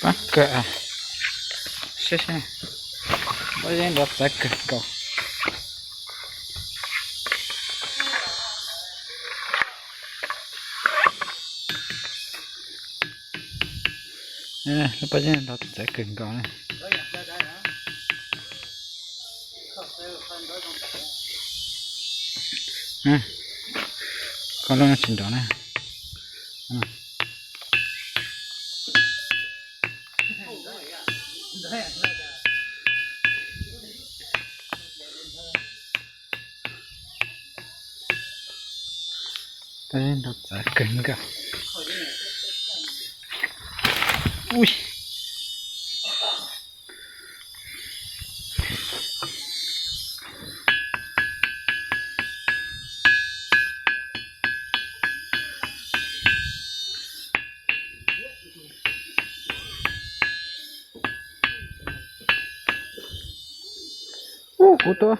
Pab kawg, saib saib, pob zeb nrov txawv kawg nkaus. Lub pob zeb nrov txawv kawg nkaus na. Koj lub no tsis nrov na. Pob zeb nrov txawv kawg nkaus. Ub, kuv tuaj,